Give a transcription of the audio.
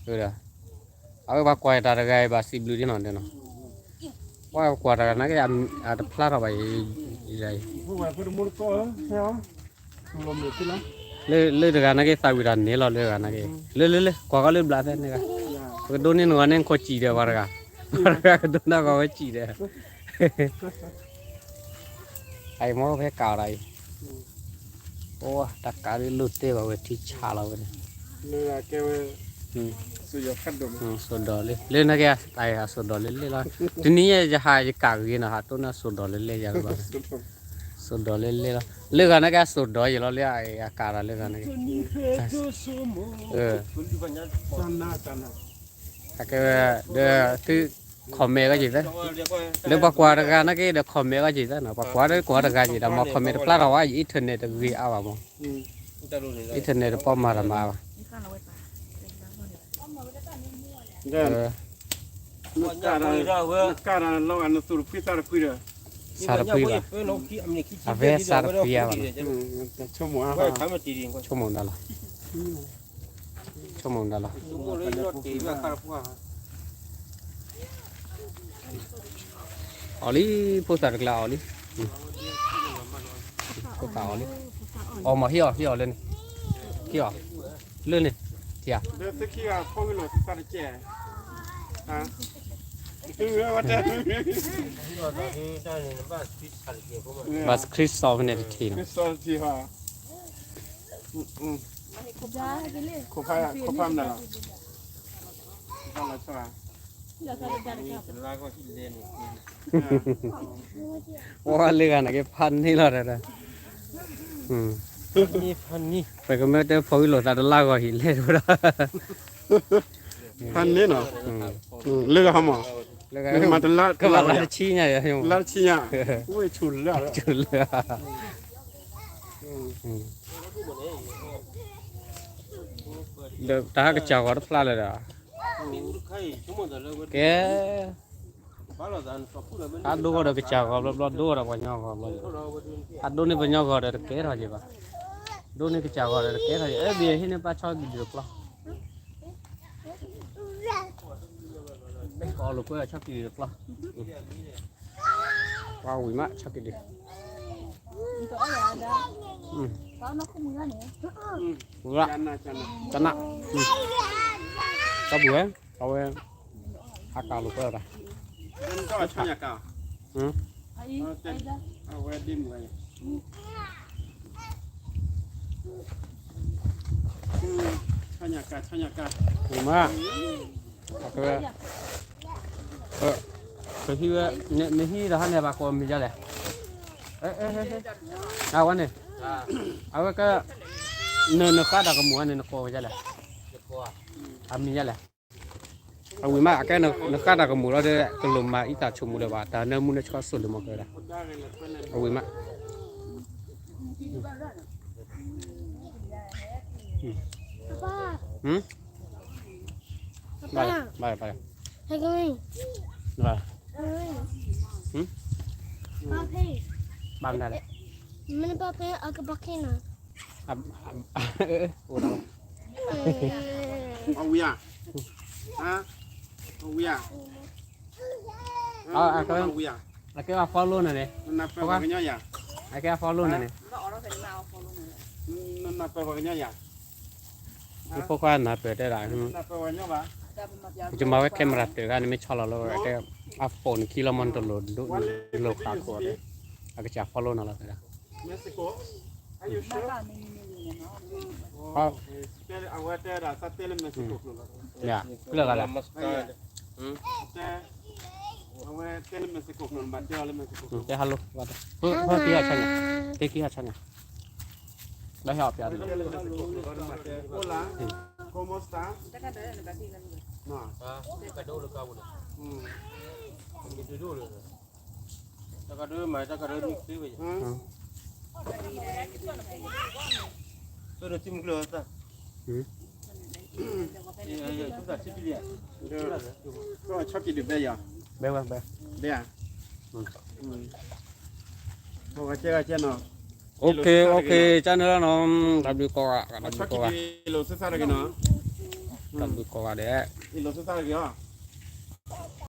ဒီး အဝဲပှၤကွၢ်တၢ်တဂၤအံၤဘၣ်စံးဘျုးဒ်နီၤဒဲးနီၤ, ပှၤကွၢ်တၢ်တဂၤနာ်က့ အတဖျါထီၣ်ဘၣ်အံၤ, လၢတဂၤနာ်က့သးဝံၣ်တၢ်န့ၣ်လီၤ လၢတဂၤနာ်က့, လၢလၢလၢ ကွၢ်ကီလၢဘျးသဲန့ၣ်ဂၤ, ပကဒိးန့ၢ်နဂီၢ်န့ၣ် နခိၣ်စံၣ်ဒီးပှၤတဂၤ, ပှၤတဂၤကဒိးန့ၢ်ဂီၢ်ဝဲစံၣ်ဒီး အံၤမ့ၢ်ဖဲကးအီၤဒ်အံၤ, အိ တၢ်ကးဒ်လိၣ်တဲဘၣ်ဝဲထံဆးလီၤဝဲန့ၣ်, စိၣ်ဒီၤလံ, လၢနာ်က့ အစိၣ်ဒီၤလၢလဲၣ်လီၤ, တနံၤညါယဟးယကးဂ့ၤနီၤ ဟးတိၢ်န့ၢ်စိၣ်ဒီၤလၢလဲၣ်ယၤလၢၤဘၣ်, စိၣ်ဒီၤလၢလဲၣ်လီၤ, လၢဂၤနာ်က့အစိၣ်ဒီၤယံၤလီၤလၢအကးတၢ်လၢဂၤနာ်က့ အကဲဝဲ ဒီးသု comment ကီၢ်က့ၤသၢ, လၢပှၤကွၢ်တဂၤနာ်က့ဒီး comment ကီၢ်က့ၤသၢနီၤ, ပှၤကွၢ်တကွၢ်တဂၤက့ၤဒီး မ့ၢ် comment တဖျါထီၣ်ဝဲ ယ internet တဂ့ၤအါဘၣ်မ့ၢ်, internet တပီၢ်မၤတၢ်မၤဘၣ်, ဒီး နကးတၢ်လီၤဂာ်နသူၣ်တဖှံသးတဖှံဒီး သးတဖှံဘၣ်, အဝဲသးတဖှံအါဘၣ်နီၤ, ဆိကမိၣ်ဒၣ်လီၤ, ဆိကမိၣ်ဒၣ်လီၤ အီၣ်လံ, ဖိသၣ်တကျါအီၣ်လံ, ဖိသၣ်အီၣ်လံ, အီၣ်မး ဟ့ၣ်အီၤ ဟ့ၣ်အီၤလၢန့ၣ်, ဟ့ၣ်အီၤ, လၢန့ၣ်, ထံဧါ, ဘၣ်စခရံးစီဖဲန့ၣ်တထံၣ်နီၤ ခိၣ်ဖးမနုၤလီၤ, ပှၤလၢဂၤန့ၣ်က့ဖးန့ၢ်လီၤဒီး, ပကမ့ၢ်တဲဖီဝံၤလိာ်သးတလါဂီၤဟံၣ်လဲၣ်တဝဲဒၣ်, ဖးန့ၢ်နီၤ, လၢဂၤဟီမး, ကဘၣ်လါတဆံညါ, လါတဆံညါ, ဝဲဆူၣ်လၢ, ဆူၣ်လၢ ဒီးတၢ်ဟးကစၢ်ဂီၤတဖျါလၢၤဒီး, ကဲ, ဟးဒိဃီၤဒီးကစၢ်ဂီၤဘျီဘျီ, ဒိဃီၤဒီးပှၤကညီဂီၤဘျီ, ဟးဒိန့ၢ်ပှၤကညီဂီၤဒီးတကဲထီၣ်က့ၤဘၣ်, ဒိန့ၢ်ကစၢ်ဂီၤဒီးတကဲထီၣ်က့ၤ, အဲဘ့ၣ်ဟံးန့ၢ်ပၢ်ဆီကံၢ်ဒုးတကျီ, ကီးလိာ်ကွဲဆီကံၢ်ဒုးတကျီ, ပှၤဝံၤမးဆီကံၢ်ဒုး, ဝံၤ, ကနၣ်, ကနၣ်, တၢ်ပူၤဝဲ, အဝဲ, ဟးကးလိာ်ကွဲတၢ်, အဝဲဒ်မုၢ်ဝဲ, ဝံၤမး, ကဟံးဝဲ, နဟံးဒီးဟါန့ၣ် ဘၣ်ကိးမံၤဒ်လဲၣ်, အဝဲန့ၣ်, အဝဲက, နဃါတၢ်ကမူၣ်ဝဲန့ၣ် နကိးဝဲဒ်လဲၣ်, အမံၤဒ်လဲၣ်, အဝံၤမး အကဲနဃါတၢ်ကမူၣ်လီၤဒီး တလိၣ်မၤအံသၣ်ဆိကမိၣ်လၢၤဘၣ်, တၢ်နၢမူနၢဆှီစိၤလၢမၤကဲဝဲဒၣ်, အဝံၤမး ဘၣ်, ဘၣ်, ဘၣ်, ဘၣ်, ဘၣ်မနုၤလဲၣ်, မ့ၢ်ဘၣ်ဖဲအကဘၣ်ခ့နီၤ, အဝံၤဧါ, အဝံၤဧါ, အကဲအ follow န့ၣ်န့ၣ်, အကဲအ follow န့ၣ်န့ၣ်, နနၢ်ပၢၢ်ပှၤကညီယၤ, ယဖိခွါနၢ်ပၢၢ်တဲဒၣ်, ယမၤဝဲ camera တၢ်ဂၤန့ၣ် မ့ၢ်ဆီလီၤလၢဝဲတဲ, အ phone န့ၣ်ခံလီၤမး နတလိၣ်ဒိးလိာ်ဃာ်ခိၣ်ဒီး, အကစၢ် follow နၤလီၤတဲဒၣ်, အဝဲတဲဒၣ်သးတဲလၢ Mexico ကျိာ်လီၤ, မ့ၢ်, ကျၢၢ်ဂၤလဲၣ်, အဝဲတဲလၢ Mexico ကျိာ် နဘၣ်တဲအီၤလၢ Mexico ကျိာ်, တဲ hello, တဲက့ၤဟးဆါညါ, တဲက့ၤဟးဆါညါ, ဘၣ်ဟဲအီၣ်ပျး, hola, cómo está, တကဒိလၢကါပူၤန့ၣ်, တကဒိမး တကဒိမံၤသ့ဝဲ, သိနသံမုၢ်ကျိၤသး, ဆီကံၢ်ဒုးဘဲယၤ, ဘဲဝဲဘဲ, ဘဲဧါ, ပကကဲကဲနီၤ, OK, OK, ကန့ၣ်လီၤနီၤ, တၢ်ဘျုးကိးဂၤ, တၢ်ဘျုးကိးဂၤ, တၢ်ဘျုးကိးဂၤဒဲး, အ့ၣ်လိာ်စၢ်စၢ်တဂ့ၤ